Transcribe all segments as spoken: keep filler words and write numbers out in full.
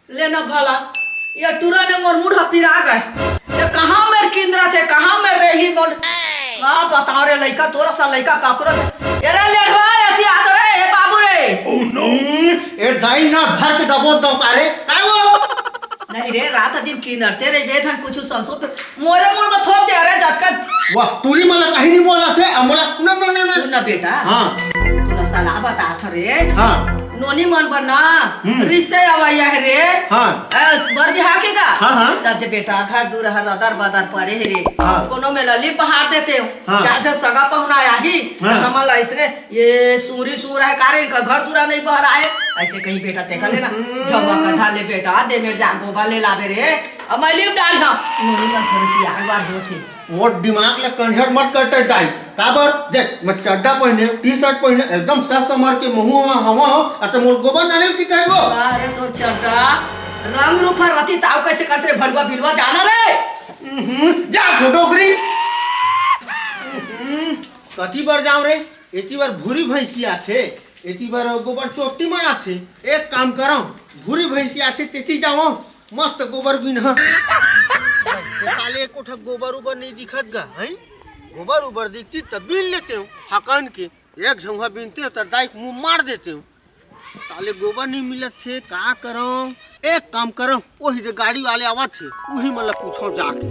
ले ना भला, ये टूरा ने मोर मुंडा पिरा गए। ये कहाँ मेर किंदरा थे, कहाँ मेर रही मोर? का बताओ रे लइका, तोर सा लइका काकरो थे। ये रे लेढ़वा, ये ती आत रे, हे बाबू रे। हम्म, ए दाई ना भर के दबो दो का रे, काय वो? नहीं रे, रात दिन किंदरते रे, बेधन कुछ संसो पे मोरे मुड़ में थोप दे रे, जतका। वाह, टूरी मला कहीं नहीं बोला थे, अब बोला, ना, ना, ना, ना। सुन ना बेटा, हाँ। तोला सलाह बता था रे। हाँ। नोनी मन बर ना, हम्म। रिश्ते अवैया हे रे। हाँ। ए, बर बिहाव के गा? हाँ, हाँ। त जे बेटा घर दूर हर अदर बदर परे हे रे। हाँ। कोनो में लली पहाड़ देते हो। हाँ। चार झन सगा पहुना आही, हाँ। हमन ला अइसने ये सूरी सूर हे, का रे, इनका घर दूरा नहीं बहर आए। अइसे कहीं बेटा ते कर लेना। हम्म। झमा कथा ले बेटा, दे मेर जा गोबर ले लाबे रे। अब मैं लिप डाल हम। नोनी मन थोड़ी तियार वार होत हे। मोर दिमाग ले कंझट मत करते दाई। काबर? देख, मैं चड्डा पहिने, टी शर्ट पहिने, एकदम सस समर के महू ह-, हवा हो, आ त मोर गोबर नाले की कहे वो? अरे तोर चड्डा, रंग रूप हर रति ताव कैसे करते रे भड़ुआ बिलवा जाना रे। हम्म, जा थो डोकरी। हम्म, कति बार जाओ रे? एती बार भूरी भैंसी आथे, एती बार गोबर चोट्टी मन आथे। एक काम करम, भूरी भैंसी आथे, तेती जावं, मस्त गोबर बिनहा। से साले एको ठक गोबर उबर नहीं दिखत गा, हैं? गोबर उबर दिखती तब बिन लेते हो, हकन के। एक झौंहा बिनते हो, त दाई के मुंह मार देते हो। साले गोबर नहीं मिलत थे, का करम? एक काम करम, वही जे गाड़ी वाले आवत थे, वही मन ला पूछो जाके।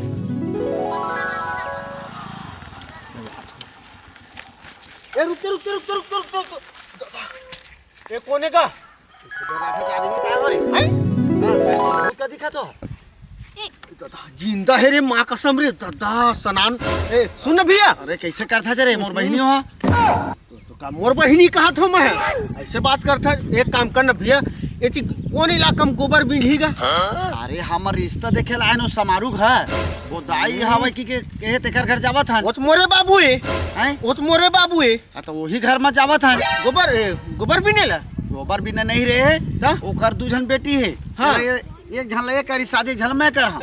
ए, रुक, रुक, रुक, रुक, रुक, रुक, रुक। ए, कोने का? इसे डरा था आदमी का हो रे? हैं? का, का, भूत का दिखा तो? ए। दादा, जिंदा है रे, माँ कसम रे, दादा, सनान। ए, सुन ना भैया। अरे, कैसे करथा जे रे, मोर बहिनी हो? तो, तो का मोर बहिनी कहा था मैं? ऐसे बात करथा, एक काम कर ना भैया, एती कौन इलाका में गोबर बिंढी गा? अरे, हमर रिश्ता देखे ला आए नो समारू घर, वो दाई हवे की के, के तेकर घर जावत हन। वो तो मोरे बाबू है। हैं? वो तो मोरे बाबू है। हाँ, तो वही घर में जावत हन। गोबर, ए, गोबर बिने ला? गोबर बिने नहीं रे। त? ओकर दू झन बेटी है। हाँ। एक, एक झन ला ये करी शादी, एक झन ला मैं कर हम।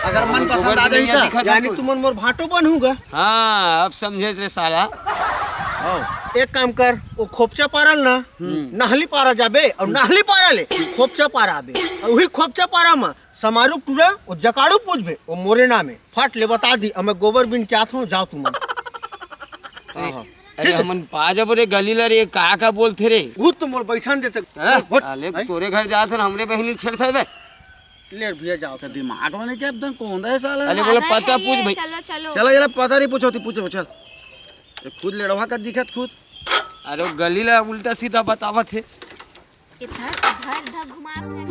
अगर मन पसंद आ जाही त। यानी तुमन मोर भांटो बनहू गा। हाँ, अब समझे रे साला। आओ। एक काम कर, वो खोपचा पारल ना, हम्म। नहली पारा जाबे, और नहली पारा ले, खोपचा पारा आबे। और वही खोपचा पारा में समारू टूरा, वो जकाड़ू पूछबे, वो मोरे नाम है। फट ले बता दी, अब मैं गोबर बिन के आत हूँ, जाओ तुमन। हाँ, हाँ। अरे, ठीक है। हमन पा जब रे गली ला रे, का का बोलथे रे? भूत तो मोर बैठन देते। हाँ? भूत। अले, हैं? तोरे घर जात हन, हमरे बहिनी छेड़थे बे। ले भैया, जाओ। तो दिमाग में क्या एकदम कौंदा है साला? अले, बोले, पागल पता है पूछ ये, भाई। चलो, चलो। चलो, ये पता नहीं, पूछो, ती पूछो, चल। ये खुद लेड़वा का दिखत खुद। अरे, वो गली ला उल्टा सीधा बतावत है। इधर, इधर, इधर घुमा अपने।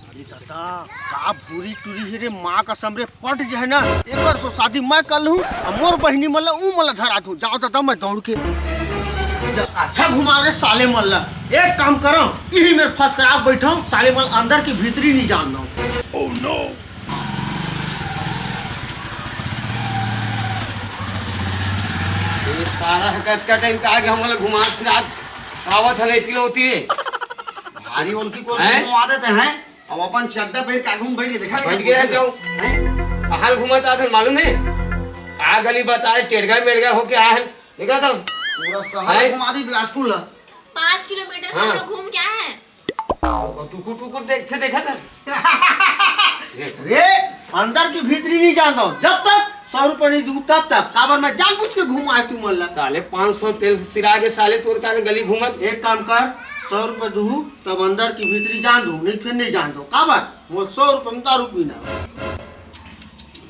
अरे दादा, का भूरी टूरी हे रे, माँ कसम रे, पट जे है ना, एकर सो शादी मैं कर लूँ, आ मोर बहिनी मन ला ऊ मन ला धरा दू। जाओ दादा, मैं दौड़ के। जा, अच्छा घुमाओ रे साले मन ला। एक काम करो, इही मेर फसकरा के बैठो, साले मन अंदर के भीतरी नहीं जान दो। ये सारा कतका टाइम का आगे हमला घुमा फिरा आवत हले इतनी होती रे। भारी उनकी को हैं? घुमा देते हैं। अब अपन चड्डा पहन के आगू में बैठ के देखा, बैठ गया है जाओ। हैं? कहाँ घूमत आते मालूम है? का गली बताए, टेढ़गा मेढ़गा होके आए हैं। देखा था? पूरा शहर हैं? घुमा दी बिलासपुर ला। पाँच किलोमीटर से हाँ। हम लोग घूम के आए हैं। टुकुर टुकुर देखते देखा था। रे, अंदर की भीतरी नहीं जानता हूँ। जब तक सौ रुपए नहीं दूँ तब तक। काबर मैं जानबूझ के घुमाए तुमन ला। साले पाँच सौ तेल सिरा के साले तोर कारण गली घूमत। एक काम कर, सौ रुपए दूँ तब अंदर की भीतरी जान दूँ, नहीं फिर नहीं जान दूँ। काबर? मोर सौ रुपए में दारू पीना।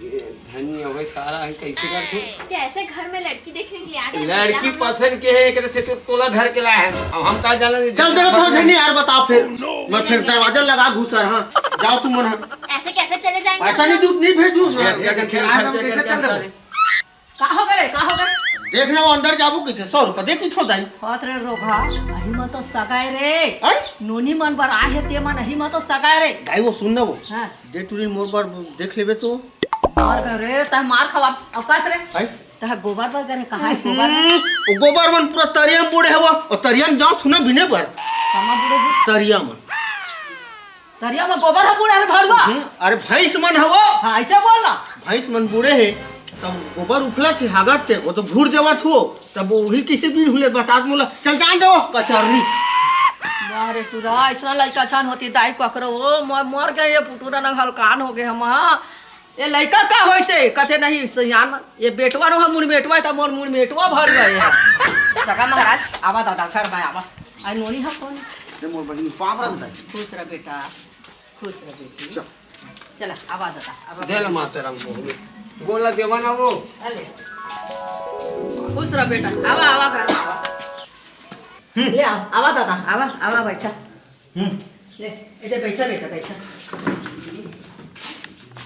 ये धन्य होय सारा है, कैसे करथे? कैसे घर में लड़की देखने के लिए आ गए लड़की भैया हम? पसंद के है, एकरे से तो तोला धर के लाए हैं। अब हम का जाना नहीं, चल देखो तो झनी यार, बताओ फिर। मैं फिर दरवाजा लगा घुसर, हाँ। जाओ तुमन, हाँ। ऐसे कैसे चले जाएंगे पैसा हम नहीं लोग? दूँ, नहीं भेजूँ। यार, क्या, क्या, क्या, आज हम खर्चा कैसे कर चल रहे? साले? का हो गए, का हो गए? देखना वो अंदर जाबो किथे, सौ रुपया दे किथो दाई। बात रे रोगहा, अही मन तो सगाए रे। हैं? नोनी मन बर आए हे ते मन, अही मन तो सगाए रे। दाई वो सुन ना वो। हाँ। दे टुरी मोर बर देख लेबे तो। मार कर रे, तह मार खवा, अवकाश रे। हैं? तह गोबर बर करे, कहाँ है गोबर है? हम्म, वो गोबर मन पूरा तरिया में बूड़े हवा, और तरिया में जाओ थुना बिने बर। कहाँ बूड़े है? तरिया में। तरिया में गोबर ह बूड़े हे भड़ुआ। हम्म, अरे भैंस मन हवो। हाँ, ऐसे बोल ना। भैंस मन बूड़े हे, तब गोबर उफलत हे, हागत हे, वो तो घुर जावत हो, तब वो ही किसे दिन हुए बतात मोला, चल जान दो, कचहरी। वाह रे टुरा, अइसना लइका झन होती दाई ककरो, ओ, म-, मर गे ये पुटुरा न हलकान हो गे हम, हाँ। ये लइका का होइसे? कथे नहीं सयान, ये बेटवा नो ह मुड़मेटवा, त मोर मुड़मेटवा भर गए हे। सगा महाराज, आवा दादा, घर में आवा। आई नोनी ह कौन? दे मोर बहिनी, पाँव परत दाई। खुश रह बेटा, खुश रह बेटी। चल। चला, आवा दादा, आवा। दे ल माता राम मोहन। गोला देवा ना वो। अले। खुश रह बेटा, आवा, आवा घर में आवा। हम्म। ले आ, आवा दादा, आवा, आवा बैठा। हम्म। ले, इधर बैठा बेटा, बैठा।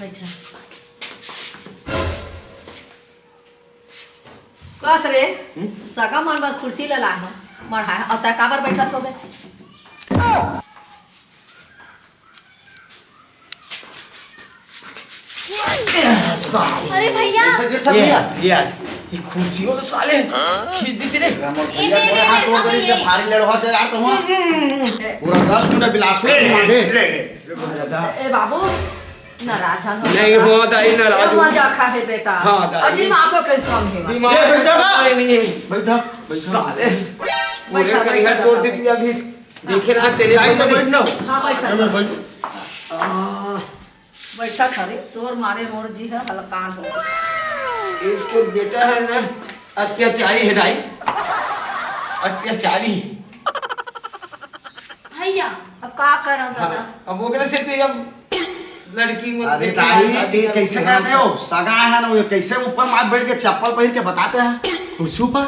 बैठा। कस रे, हम्म? सगा मन बर खुर्सी ल लाए हो, मढ़ाए, अउ तैं काबर बैठत होबे? साले। अरे भैया। ऐसा गिर था ये, भैया। ये, ये खुर्सी हो साले, खींच दी चले। ए, भैया, दे, तोरे दे, हाथ दे, तोड़ सब दे, ले। भारी लड़वा से यार तुम। ए। पूरा दस मिनट बिलासपुर ले, घुमा दे। ले, ले, ले, ले, दादा। ए बाबू, नाराज हो। नहीं हो दाई, नाराज हो। मजा खा है बेटा। हाँ, दाई। और दिमाग को कहीं कम है। दिमाग ए, बैठा था। नहीं, नहीं। बैठा, बैठा। साले। पूरे बैठा, कहीं बैठा, तोड़ बैठा, देती बैठा। अभी। देखे ना तेरे दाई तो बंदे। बैठ ना। हाँ, बैठा, अरे, बैठा। बैठ। आ। बैठा था रे, तोर मारे मोर जी है हलकान हो। एक तो बेटा है ना, अत्याचारी है दाई, अत्याचारी। भैया। अब का करं हाँ, दादा? अब ओकरे से ते अब लड़की मत अरे देखे, दाई, शादी ये करो, कैसे हाँ। करते हो? सगा है ना, ये कैसे ऊपर माथ बैठ के चप्पल पहिर के बताते हैं? कुर्सी ऊपर?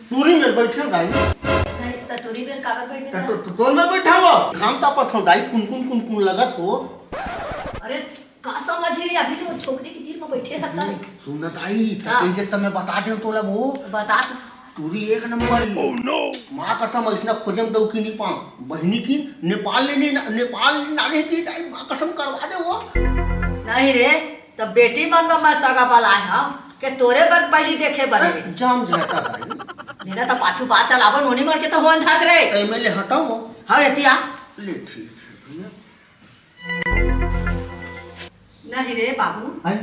टूरी में बैठे हो दाई। नहीं, त टूरी में काबर बैठे तो, हैं? तो, तो, तो मैं बैठा हो। घाम तापत हो दाई, कुन कुन कुन कुन लगत हो। अरे, का समझ रे, अभी तो छोकरी के तीर में बैठे रहता है। सुन न दाई, हाँ। तब के तब मैं बता दे तोला वो। बता। टूरी एक नंबर ही। माँ कसम, ऐसना खोजे में डौकी नहीं पाऊँ। बहिनी की नेपाल ले नहीं, नेपाल ले ना लेती दाई, माँ कसम करवा दे वो। नहीं रे, तब बेटी मन में मैं सगा बलाए हम, के तोरे बर पहली देखे बर रे। जाम झाटा दाई। मेरा तो पाछू बात चलाबो, नोनी मन के तो होन धात रे। तो मैं ले हटाओ। हाँ, एतिया। ले ठीक है भैया। नहीं रे बाबू, हैं?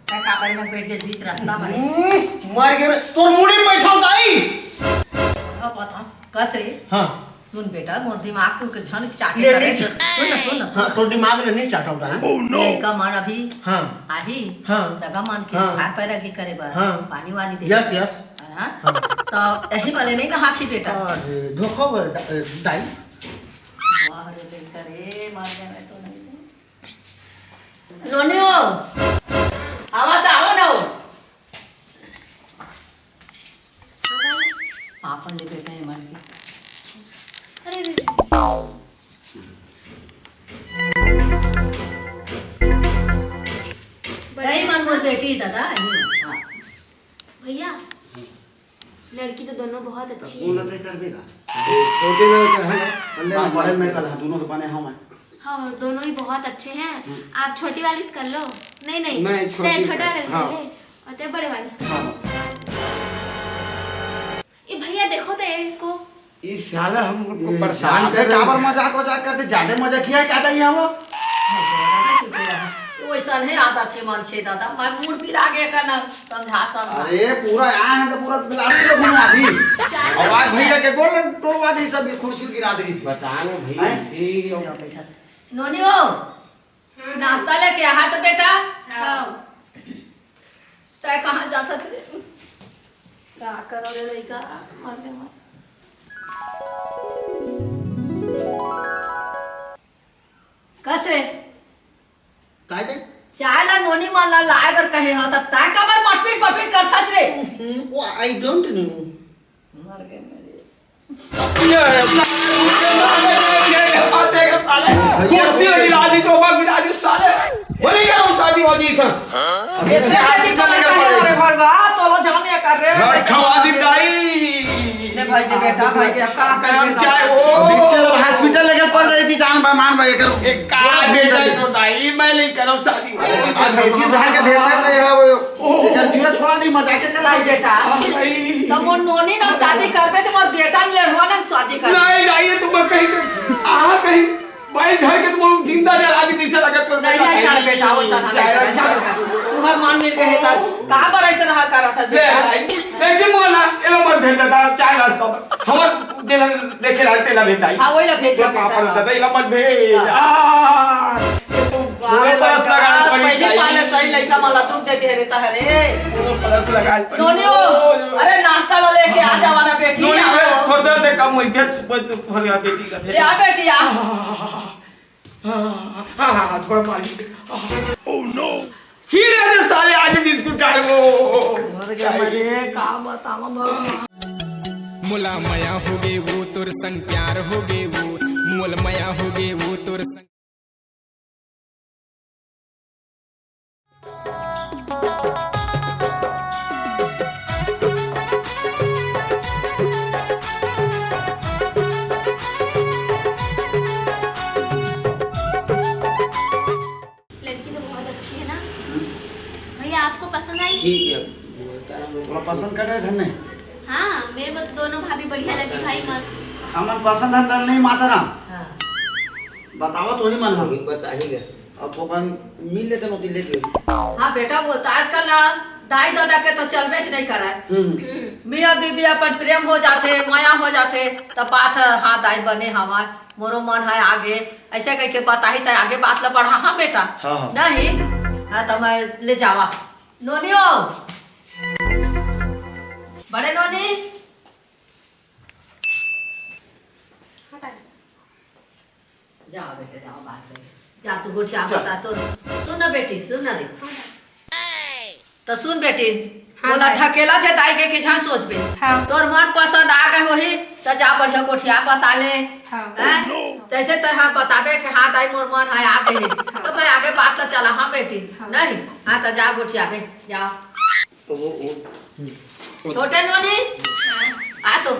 तै काबर में बैठ गए बीच रास्ता में? हम्म, मर गए रे। तोर मुड़ी में बैठाऊं दाई। अब बता, कस रे? हाँ। सुन बेटा, मोर दिमाग को के झन चाटे ले करे। ले। सुन ना, सुन ना, सुन हाँ, ना। तोर दिमाग ले नहीं चाटा दाई। लइका मन अभी हाँ। आही, हाँ। सगा मन के हाँ। त्योहार पैरा के करे बर, हाँ। पानी वानी दे। Yes, yes. है ना? हाँ। तो यही वाले नहीं ना हाखी बेटा। अरे, धोखा हो गया, दा-, दाई। वाह रे बेटा रे, मर गया मैं तो नहीं। नोनी हो, आवा त आवा ना हो। आपन ले बेटा ये मन के। अरे, अरे, अरे। बड़े नहीं मन मोर बेटी दादा, ये, हाँ। भैया, लड़की तो दोनों बहुत अच्छी है। बोलत है करबे का। छोटे में कर है ना। बल्ले में बड़े में कर, हाँ, दोनों तो बने हम हैं। हाँ, दोनों ही बहुत अच्छे हैं। हम्म। आप छोटी वाली से कर लो। नहीं, नहीं, मैं छोटी तय छोटा कर, वाली हाँ। ले ले, और तय बड़े वाली से कर लो। हाँ। ए भैया, देखो तो ये इसको। इस साला हम लोग को ये परेशान जानते कर रहे काबर हैं। मजाक वजाक करते, ज्यादा मजाक किया क्या था ये हम? वो ऐसा नहीं आता थे मन खेदा था, मैं मूड पिरा गया का ना समझा समझा। अरे पूरा यहाँ है तो पूरा बिलासपुर घुमा दी। और आज भैया के गोल टोलवा दी, सब कुर्सी गिरा दी। बता ना भैया, हैं? ठीक है। नोनी हो, नाश्ता लेके आहा तो बेटा। हाँ। तै कहाँ जाता थे? का करो रे लइका, मर के मर। कस रे? काय दे? चाय ला नोनी मन ला लाए बर कहे हो, तब तै काबर मटपिट मटपिट करथस रे? वो I don't know। मर गए मेरे। कुर्सी लगी राजी तो मर गिरा दी साले। बोले क्या हम शादी वादी सन? ये छह शादी तो लगा है, अरे भरवा, तो लो जाने कर रहे हैं। खवा दी दाई। ले भाई, दे बेटा, भाई के काम कर काम दे चाहे दादा। वो। अभी चलो हॉस्पिटल लेके पड़ जाई थी, जान बेमान भाई कर। एक काम बेटा है तो दाई, मैं नहीं करो शादी। आज बेटी धार के भेज देते हैं वो। ओह। इधर दिया छोड़ा दी, मजाक कर। नहीं बेटा। हाँ, भाई। तो मोर नोनी ना शादी करबे तो मोर बेटा ने लड़वा ना शादी कर। नहीं, जाइए तो मैं कहीं, आहा कहीं, भाई घर के तुम जिंदा जला दी, दिशा लगा कर नहीं, नहीं, जा बेटा, वो सब हमें जाए, करे, जा बेटा। हर मान मिल गए त का बर ऐसे रहा करत हस ले बेटा? भाई, बेटी मोला, एला मत भेज दादा, चाय नाश्ता बर। हमर जेला देखे ला तेला भेज दाई। हाँ, वही ला भेज दे बेटा, पापड़ हाँ। दादा, एला मत भेज। हाँ। आ, ये तो वाह थोड़े रे परस लड़का, लगा पड़ी पहली दाई। पाले सही लइका मला दूध दे दे रे तहरे। थोड़े परस लगा पड़ी। नोनी हो, अरे नाश्ता ला लेके आ जावा ना बेटी, नोनी आओ। भेज, थोड़ी देर तक कम हुई, भेज, भेज, भेज, बेटी का भेज। ले आ बेटी, आ। हाँ, हाँ, हाँ, हाँ, थोड़ा मालिश। Oh no! ही रे, रे, साले आगे बिस्कुट काटे वो। मर गया, मर गया, का बतावा भगवान। मोला मया होगे वो तोर संग प्यार होगे वो, मोला मया होगे वो तोर संग। लड़की तो बहुत अच्छी है ना। भैया, आपको पसंद आई? ठीक है। थोड़ा पसंद कर रहे थे ने। हाँ, मेरे को तो दोनों भाभी बढ़िया लगी भाई, मस्त। हमन पसंद है नहीं माता राम। हाँ। बतावा तो ही मन हम। बताही गे। और थोकन मिल लेते नोती ले लियो। हाँ बेटा, वो तो आजकल ना दाई ददा के तो चलबे से नहीं करे। हम्म। मियाँ बीबी अपन प्रेम हो जाथे, मया हो जाथे, त बात ह, हाँ दाई बने हवा, मोरो मन है आगे, ऐसे कह के बताही त आगे बात ला बढ़ा। हाँ बेटा। हाँ, हाँ। नहीं, हाँ तो मैं ले जावा। नोनी हो, बड़े नोनी। जाओ बेटे, जाओ, बात करो। जा, तू गोठिया बता तो। सुन ना बेटी, सुन ना रे। तो सुन बेटी, हाँ, बोला दाई। ढकेला थे दाई के किसान सोच पे। हाँ। तोर मन पसंद आ गए होही, तो जा बढ़िया गोठिया बता ले। हाँ। हैं? तैसे तो हाँ बताबे कि हाँ दाई मोर मन है आ गए। हाँ। तो मैं आगे बात तो चला, हाँ बेटी। हाँ। नहीं? हाँ तो जा गोठिया बे, जाओ। वो, वो, छोटे नोनी, आ तो।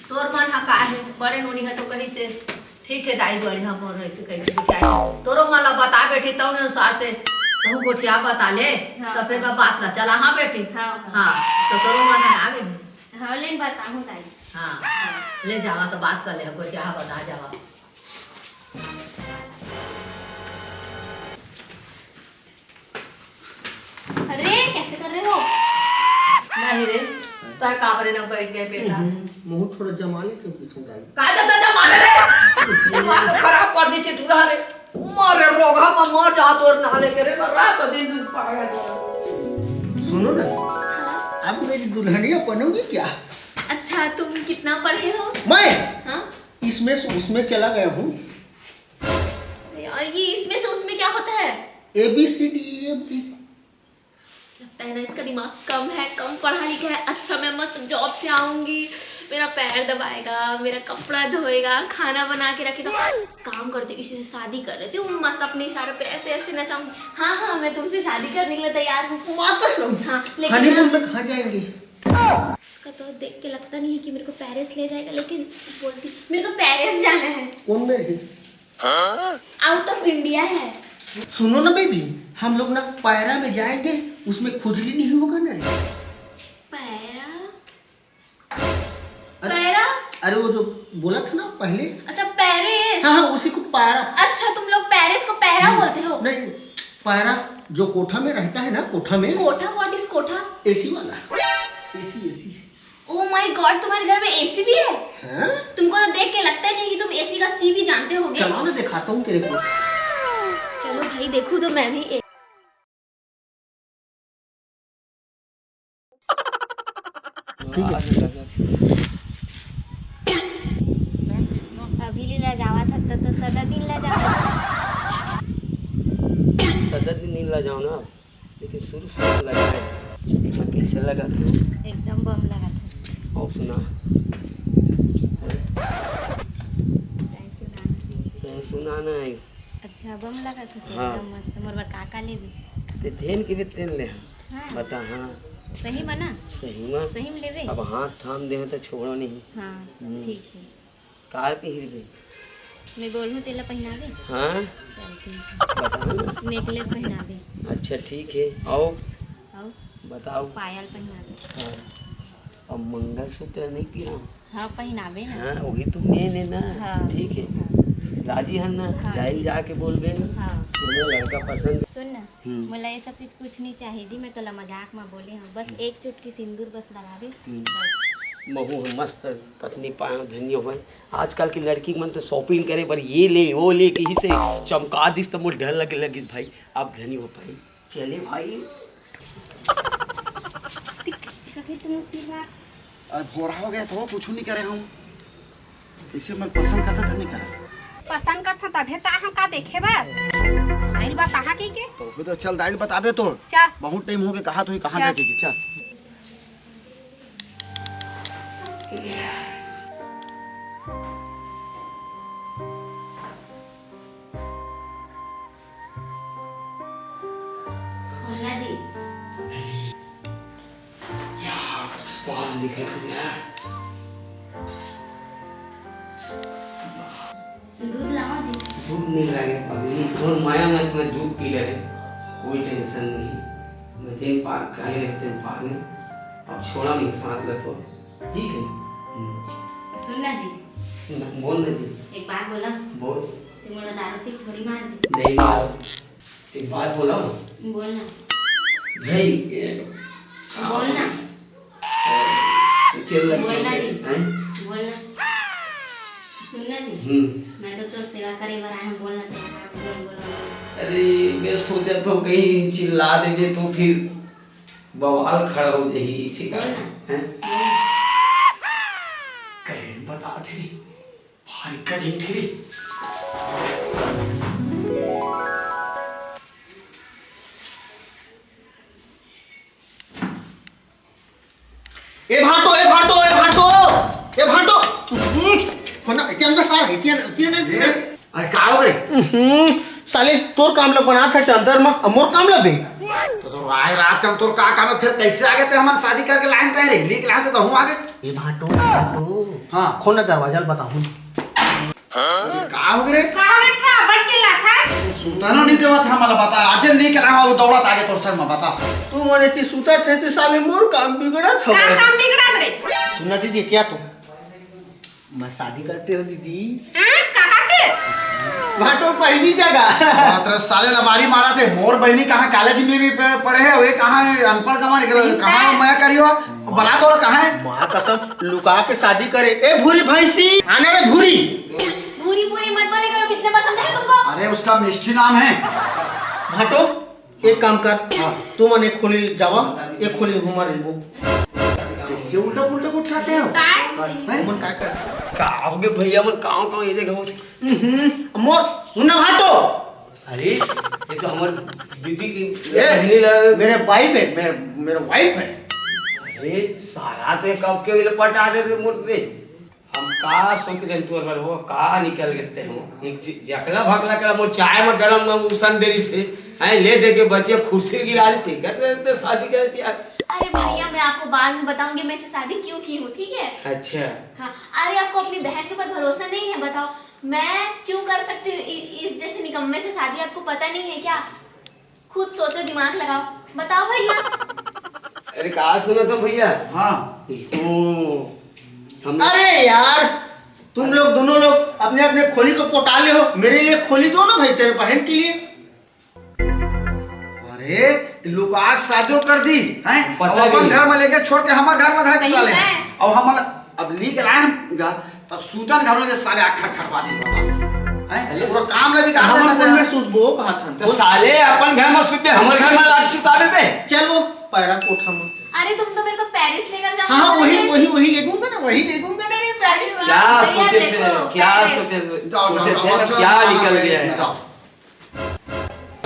तोर मन ह का हे? बड़े नोनी ह तो कही से, "ठीक हे दाई, बढ़िया मोर ऐसे कही के बिटिया हे।" तोरो मन ला बता बेटी, तौने अनुसार से तहूँ गोठिया बता ले, हाँ। तो फिर मैं बात ला चला। हाँ बेटी? हाँ, हाँ। हाँ, तो तोरो मन ह आ गई। हाँ, लेन बताहूँ दाई। हाँ, ले जावा तो बात कर ले, गोठिया बता जावा। अरे, कैसे कर रहे हो? नहीं रे, तय काबरे न बैठ गए बेटा। हम्म, मुंह थोड़ा जमा ले क्यों पीछे डाल? का जाता जमा ले रे? दिमाग तो खराब कर दी चिटुरा रे। मारे रोगा में मर जा तोर नहा लेके रे, रात दिन दूध पागल। सुनो ना, हाँ? आप मेरी दुल्हनिया बनोगी क्या? अच्छा, तुम कितना पढ़े हो? मैं? हाँ? इसमें से उसमें चला गया हूँ। अरे यार, ये इसमें से उसमें क्या होता है? A B C D E F G। लगता है ना इसका दिमाग कम है, कम पढ़ा लिखा है। अच्छा, मैं मस्त जॉब से आऊंगी, मेरा पैर दबाएगा, मेरा कपड़ा धोएगा, खाना बना के रखेगा। काम करती हूँ, इसी से शादी कर लेती हूँ, मस्त अपने इशारे पे ऐसे ऐसे नचाऊंगी। हाँ हाँ, मैं तुमसे शादी करने के लिए तैयार हूँ। माँ कसम। हाँ, लेकिन हनीमून ना में कहाँ जाएंगे? इसका तो देख के लगता नहीं है कि मेरे को पेरिस ले जाएगा, लेकिन बोलती मेरे को पेरिस जाना है। कौन में है? Out of India है। सुनो ना बेबी, हम लोग ना पैरा में जाएंगे, उसमें खुजली नहीं होगा ना? पैरा? अरे, पैरा? अरे वो जो बोला था ना पहले। अच्छा, पेरिस। हाँ हाँ, उसी को पैरा। अच्छा, तुम लोग पेरिस को पैरा हम्म, बोलते हो? नहीं, पैरा जो कोठा में रहता है ना, कोठा में। कोठा? What is कोठा? एसी वाला। AC, AC. Oh my God, तुम्हारे घर में एसी भी है? हाँ? तुमको तो देख के लगता ही नहीं कि तुम एसी का सी भी जानते होगे। चलो ना, दिखाता हूँ तेरे को। चलो भाई, देखो तो मैं भी ए- ठीक है। अभी लीला जावा था तो, तो सदा दिन ला जावा। सदा दिन ला जाओ ना। लेकिन शुरू से लगा है। देखना कैसे लगा था। एकदम बम लगा था। और सुना। नहीं सुना। नहीं सुना नहीं। अच्छा, बम लगा था से हाँ। एकदम मस्त। मोर बर का का लेबे? ते जेन के भी तेन ले। हाँ। बता, हाँ। सही में ना? सही में। सही में लेबे? अब हाथ थाम दे तो छोड़ो नहीं। हाँ, हम्म। ठीक है। कार पहिरबे? मैं बोलहूँ तेला पहिनाबे? हाँ। चल ठीक है। बता ना। नेकलेस पहिनाबे। अच्छा ठीक है। और? और? बताओ। पायल पहिनाबे। हाँ। अब मंगलसूत्र नहीं पहनाओ? हाँ, पहिनाबे ना। हाँ, वही तो मेन है ना। हाँ। ठीक है। हाँ। राजी हन ना? हाँ, दाई ठीक। जाके बोलबे। हाँ। मोला लड़का पसंद। सुन ना, हम्म। मोला ये सब चीज कुछ नहीं चाहिए जी, मैं तोला मजाक में बोले हूँ, बस हम्म। एक चुटकी सिंदूर बस लगा दे। हम्म। बस। महू हम मस्त पत्नी पाए हूँ, धन्य होए। आजकल की लड़की मन तो shopping करे बर ये ले वो ले कही से चमका दिस त मोर डर लगे लगिस भाई। अब धनी हो पाई। चले भाई। अरे भोरा हो गया था, कुछ नहीं करे हूँ। इसे मैं पसंद करता था, नहीं करा। पसंद करता तभे तो हम का देखे बर। दाई ल बताहा की के? तो फिर तो चल दाई ल बताबे तो। चल। बहुत टाइम हो गया, कहा तू कहाँ चल। गए की, चल। खुसना जी। क्या आवाज निकल रही है यार? दूध लावा जी। दूध नहीं लागे पगली, तोर माया में तो मैं दूध पी ले रहे, कोई tension नहीं। मैं तेन पाक कहे रहे तेन पाक में, अब छोड़ा नहीं साथ ले तो ठीक है। हम्म। सुन ना जी। सुन ना, बोल ना जी। एक बात बोला। बोल। तू मोला दारू पी थोड़ी मार दे। नहीं मार। एक बात बोला। बोल ना। भाई, ये बोल ना। चिल्ला बोल ना जी। हैं? बोल ना। सुन ना जी। हम्म। मैं तो तोर सेवा करे बर आए हूँ, बोल ना, तेरा नाम बोल, बोल, बोल। अरे, मैं सोचा तो कहीं चिल्ला देबे तो फिर बवाल खड़ा हो जाही, इसी बोल कारण। ना। हैं? बोल ना। करें बता दे रे। भारी करेंट रे। ए भाटो, ए भाटो, ए भाटो, ए भाटो। हम्म, सुन ना, इतने अंदर सार, इतने, इतने, इतने। अरे का हो रे? हम्म, साले तोर काम ल बनात हे अंदर म, अब मोर काम ल बे। तो, तो राय रात का तोर का काम है, फिर कैसे आगे ते हमन शादी करके लाइन तय रे, लेके लाइन तो हम आगे। ए भाटो, भाटो। हाँ। खोल ना दरवाजा ल बताहूँ। अरे का हो गे रे? का हो गे, का बड़ चिल्लात हस? सुतनो नहीं देवत हमला बता, आज लेके लाओ, दौड़त आगे तोर संग में बता। तू मने ती सुतत हे, ते साले मोर काम बिगड़त का हवे। काम बिगड़त रे? सुन ना दीदी, क्या तू? मैं शादी करते हो दीदी। हाँ, का करते? भाटो बहिनी जगह। बात रे साले लबारी मारा थे। मोर बहिनी कहाँ कॉलेज में भी प-, पढ़े है, वे कहाँ है अनपढ़ गंवार, सही कहाँ है। मैं करियो? बला तो कहाँ है? माँ कसम लुका के शादी करे। ए भूरी भैंसी, आने रे भूरी। भूरी भूरी मत बोले करो, कितने बार समझाया तुमको? अरे उसका मिष्ठी नाम है। भाटो, एक काम कर, हाँ। तुमन एक खोली जावा, एक खोली हमर लेबो। कैसे उल्टा पुल्टा उठाते हो? काय? हैं? तुमन काय कर? का हो गे भैया मन, काव काव ये जगह होत? हम्म, मोर सुन ना भाटो। अरे, ये तो हमर दीदी की ए, बहिनी ला मेरे भाई में, मेरे, मेरे वाइफ है। अरे, सारा ते कब के वेले पटा दे रे मोर रे। हम का सोच रहे तोर बर हो, का निकल गए हो? एक ज-, जकला भकला करा मोर चाय में गरम में उसन देरी से, हैं, ले दे के बचे खुरसी गिरा देते, कर देते शादी करते यार। अरे भैया, मैं आपको बाद में बताऊंगी, मैं इससे शादी क्यों की हूँ, ठीक है? अच्छा। हाँ, अरे आपको अपनी बहन के ऊपर भरोसा नहीं है, बताओ, मैं क्यों कर सकती हूँ इ-, इस जैसे निकम्मे से शादी, आपको पता नहीं है क्या? खुद सोचो, दिमाग लगाओ, बताओ भैया। अरे का सुना था भैया? हाँ। तो हम अरे यार, तुम लोग दोनों लोग अपने अपने खोली को पोटा ले हो, मेरे लिए खोली दो ना भाई, तेरे बहन के लिए। अरे लुका के शादियों कर दी हैं, पता अब अपन नहीं। घर में लेके छोड़ के हमारे घर में धाक सही साले। है। अब हम अब ली के लाए हम गा, तब सूतन घर में साले आखर खटवा दे बता। हैं? अरे पूरा काम ले भी काट हम देना अपन तेरा। में सूतबो कहा था। तो साले अपन घर में सुतबे, हमर घर में लाके सुताबे बे। चल वो पैरा कोठा में। अरे तुम तो मेरे को पेरिस लेकर जाओ हाँ, हाँ, बोले वही, थे। वही, वही ले घूमता ना, वही ले घूमता ना रे, पेरिस। अरे क्या भैया, सोचे थे, देखो, क्या पेरिस। सोचे थे, जाओ, जाओ, सोचे जाओ, थे ना, अच्छा, क्या जाओ, निकल पेरिस गया में है? जाओ।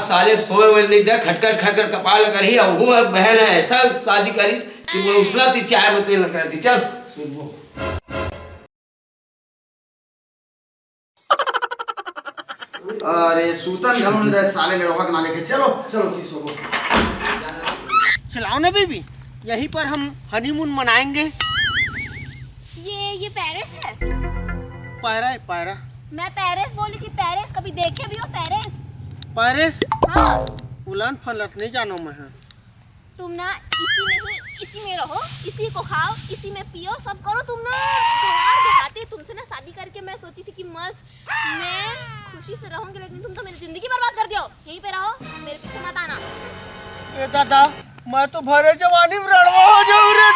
साले सोए हुए नहीं दे, खटखट खटखट कपाल करी, अब वो बहन है, ऐसा शादी करी कि वो उसना ती चाय में तेल लगा दी। चल, सुबह। अरे, सूतन घलो नहीं दे, साले लेड़वा के ना लेके। चलो, चलो, ती सोबो। चलाओ ना बेबी, यहीं पर हम हनीमून मनाएंगे। ये, ये पेरिस है? पैरा है, पैरा। मैं पेरिस बोली थी, पेरिस। कभी देखे भी हो पेरिस? पेरिस? हाँ। उलन फलत नहीं जानो मैं, हाँ। तुम ना इसी में ही, इसी में रहो, इसी को खाओ, इसी में पियो, सब करो तुम ना। गंवार देहाती, तुमसे ना शादी करके मैं सोची थी कि मस्त मैं खुशी से रहूंगी, लेकिन तुम तो मेरी जिंदगी बर्बाद कर दियो। यहीं पे रहो, मेरे पीछे मत आना। ए दादा, मैं तो भरे जवानी में रणवा हो जाऊं रे